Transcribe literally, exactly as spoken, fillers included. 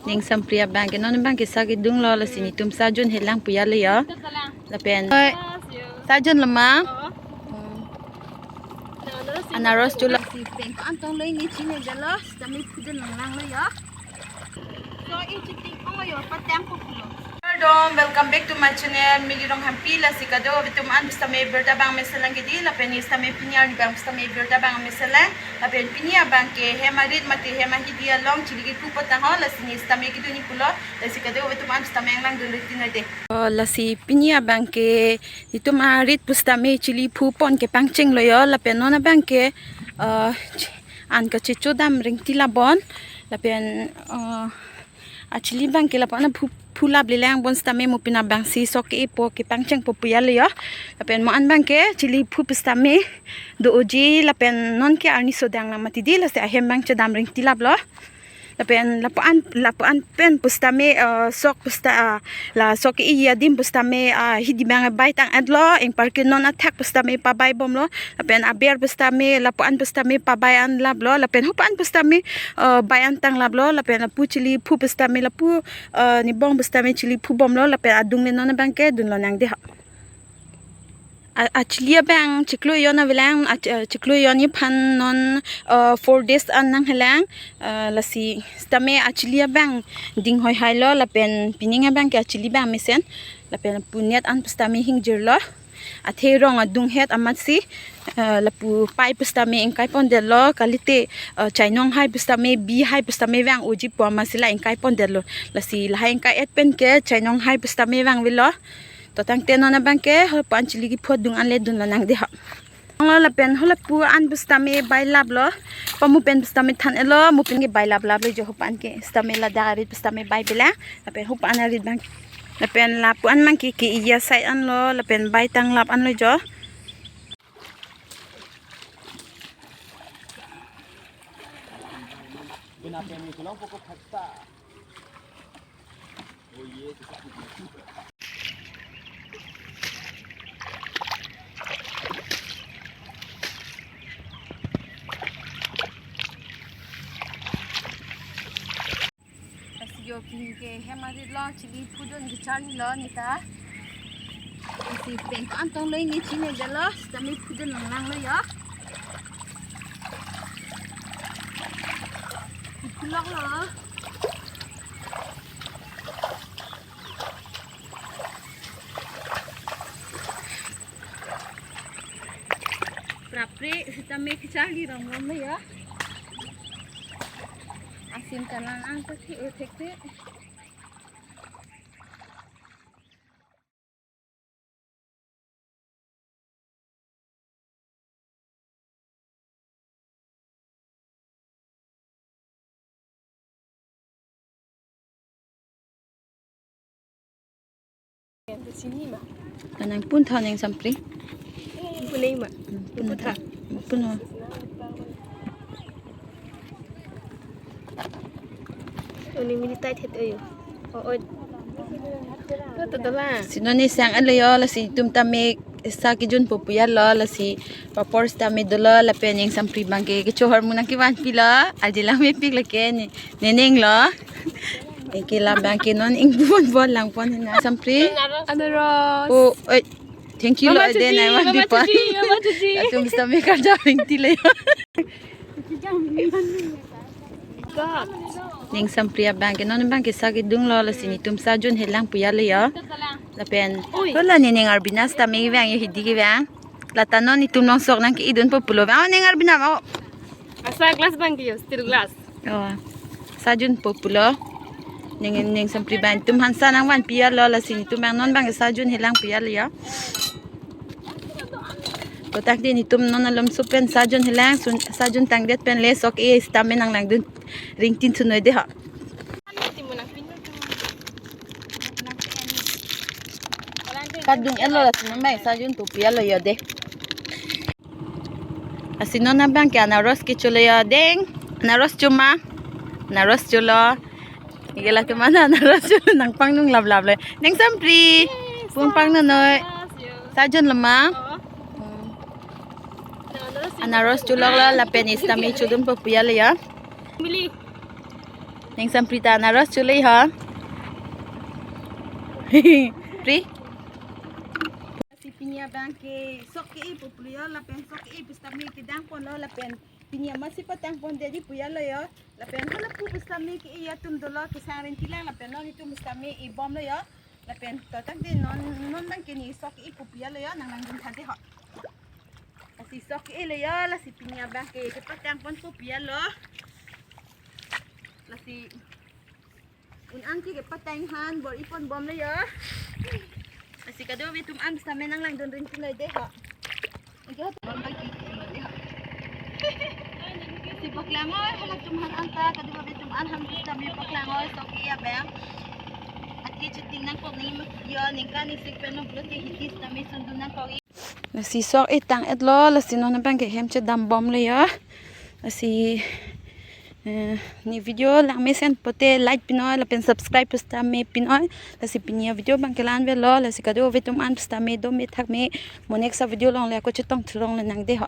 Ning Sampri abang ke non abang ke sa kedung lo, lasi netum sa jun helang puya le yo. Lapen. Oi. Sa jun lo ma? Anaros chulo. Si peng ko-an tong lo, ne chinine detlo, sitame phudun lang lang lo yo. So, in chiting ong yo, pa tempo pulo. Kardom, welcome back to my channel, Mili Ronghangpi. Lasi kadokave atum an pusitame birta abang meselang ke di, lapen ne sitame pini arni abang pusitame birta abang meselang, lapen pini abang ke hem arit mate hem ahidi along chili kephu apot tang ho, lasi ne sitame kedun ni pulo, lasi kadokave atum an pusitame nanglang dun ri tin de. Oh, lasi pini abang ke netum arit pusitame chili phu pon kepangcheng lo yo, lapen non abang ke, uh, ch-, an kachecho dam ringti labon, lapen, uh, a chili abang ke lapu-an phu, phu lap le lang bon sitame mo pina abang si sok ke-e po kepangcheng po puya le yo. Lapen mo an abang ke chili phu pusitame do-oji, lapen non ke arni sodang lang mati di, lasi ahem abang chedam ringti lap lo. Lapen lapu-an, lapu-an pen pusitame, eh, sok pusita, ah, la sok ke-e adim pusitame, ah, hidi abang bai tang-et lo, ingpar ke non athak pusitame pabai bom lo. Lapen aber pusitame, lapu-an pusitame pabai an lap lo, lapen hupu-an pusitame, eh, bai an tang lap lo, lapen lapu chili phu pusitame lapu, eh, ne bong pusitame chili phu bom lo, lapen adung le non abang ke dun lonang de ho. A, a chili abang chiklo ejon avelang, a ch-, a chiklo ejon aphan non, eh, four days an nanghelang, eh, lasi sitame a chili abang ding hoihai lo, lapen pining abang ke a chili abang mesen, lapen pu net an pusitame hingjir lo. Athe rong adung het amatsi, eh, lapu pai pusitame ingkai pon detlo, kalite, eh, chainong hai pusitame, bi hai pusitame vang-oji pu amatsi la ingkai pon detlo. Lasi lahai ingkai-et pen ke chainong hai pusitame vangvelo. To tangte non abang ke, ho pan chili kephu adung an le dun lonang de ho. Lo lapen ho lapu-an pusitame bai lap lo. Pamu pen pusitame than-et lo, mo pen ke bai lap lap lo jo, ho pan ke sitame ladak arit pusitame bai bela. Lapen hupu-an arit abang. Lapen lapu-an abang ke ke iya side an lo, lapen bai tang lap an lo jo. Lasi yo kini ke hem arit lo, chili phudun kecharli lo neta. Lasi peng ko-an tong lo, ne chinine detlo, sitame phudun lang lang lo yo. Phulok lo. Prapre, sitame kecharli rom rom lo yo. Asim kalang ang ke the-o thekte. Anang pun tha Ning Sampri. Pun ma. Hmm, pun tha. Pun tha. Pun tha. Oni mili tight het ayo. O, o. Lo to dola. Si non ne sang alo yo, lasi netum tame sa kejun po puya lo, lasi papor sitame dolo, lapen Ning Sampri abang ke kechohor mu nangkevanpi lo, aji lang mepik lake ne, ne ning lo. Eke la abang ke non ingpon bol lang pon na Sampri. Anaros. O, oi. Thank you lo, Mama de Chuji, nai wan Mama di pa. Chuji, Mama Chuji. Atum sitame karja ringti le. Ning Sampri abang ke non abang ke sa kedung lo, lasi netum sa jun helang puya le yo. Lapen. Oi. Lo la ne Ning Arbina sitame vang yo, hidi kevang. Lata non netum longsok nangke-idun po pulo vang. O Ning Arbina o. Asa glass abang ke yo, steel glass. Oh. Sa jun po pulo. Ning, Ning Sampri abang netum aphan sa nangvanpiya lo, lasi netum abang non abang sa jun helang puya le yo. To tangte netum non alom so pen sa jun helang, sun, sa jun tangdet pen le sok e sitame nanglangdun ringtin sunoi de ho. Kadung-et lo, lasi non abang sa jun po puya lo yo de. Lasi non abang ke anaros kecho lo yo deng. Anaros cho ma. Anaros cho lo. Ike latum an anaros cho lo, nangpangdung lap lap le. Ning Sampri. Pung pangdun noi. Sa jun lo ma. Hmm. Anaros cho lo, lapen ne sitame chodun po puya le yo. Mili. Ning Samprita anaros chule ho. Pri. Si pini abang ke sok ke-e pu pulo yo, lapen sok ke-e pu sitame kedang ponlo, lapen pini amatsi patang pon dei pu ya lo yo. Lapen hala pu pu sitame ke-e atum dolo, kesang rin kilang, lapen non itum sitame e bomlo yo. Lapen to tangte non, non abang ke ne sok ke-e pu pu ya lo yo, nang langdun tha dei ho. Lasi sok ke-e lo yo, lasi pini abang ke kepatang pon pu pu ya lo. Lasi un-an ke kepatang han bor-i pon bomlo yo. Lasi kadokave atum an sitame nang langdun rin pilo dei ho. Oke, ho, bom bagi pilo dei ho. Lasi paklang oi, halatum han anta, kadokave atum an han sitame paklang oi, sok ke-e abang. Athe shooting nangkok ni yo, ningkan isi pen no pulote hiti sitame sundun nangkok. Lasi sok e tang-et lo, lasi non abang ke hem chedam bomlo yo. Lasi, eh, ne video langmesen pote like pinoi, lapen subscribe pu sitame pinoi. Lasi pini avideo abang ke la-an avelo, lasi kadokave atum an sitame dome thakme, mo next avideo along le ako chetong thulong le nang dei ho.